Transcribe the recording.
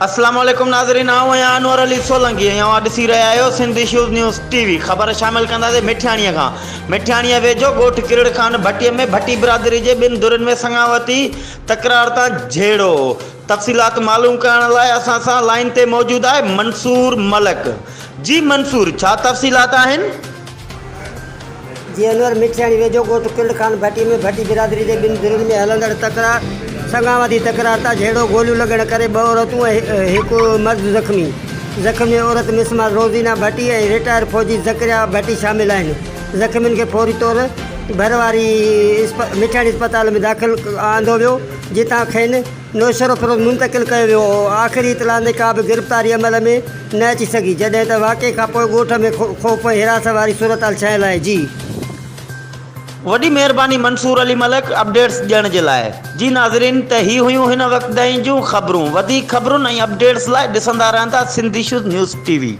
اسلام عليڪم ناظرين آئون آهيان انور علي سولنگي ۽ اوهان ڏسي رهيا آهيو Sindh issues news T V خبر شامل ڪنداسين مٺياڻي کان مٺياڻي ويجهو ڳوٺ ڪرڙ خان ڀٽي ۾ ڀٽي برادري جي ٻن ڌرين ۾ سڱاوتي تڪرار تان جهيڙو تفصيلات معلوم ڪرڻ لاء اسان سان لائين تي موجود آهي منصور ملڪ جي منصور ڇا تفصيلات آهن؟ جي انور مٺياڻي ويجهو ڳوٺ ڪرڙ خان ڀٽي ۾ ڀٽي برادري جي ٻن ڌرين ۾ هلندڙ تڪرار سڱاوتي تڪرار تان جهيڙو گوليون لڳڻ ڪري ٻه عورتون ۽ هڪ مرد زخمي زخمين ۾ عورت مسمار روزينا ڀٽي ۽ رٽائر فوجي زڪريا ڀٽي شامل آهن زخمين کي فوري طور ڀر واري مٺياڻي اسپتال ۾ داخل آندو ويو جتان کين نوشهروفيروز منتقل ڪيو ويو هو، آخري اطلاعن تي ڪا به گرفتاري عمل ۾ نه اچي سگهي، جڏهن ته واقعي کانپوء ڳوٺ ۾ خوف ۽ هراس واري صورتحال ڇانيل آهي. جي. وڏي مهرباني منصور علي ملڪ اپڊيٽس ڏيڻ جي لاء. جي ناظرين ته هي هيون هن وقت تائين جون خبرون وڌيڪ خبرن ۽ اپڊيٽس لاء ڏسندا رهندا Sindh issues news T V.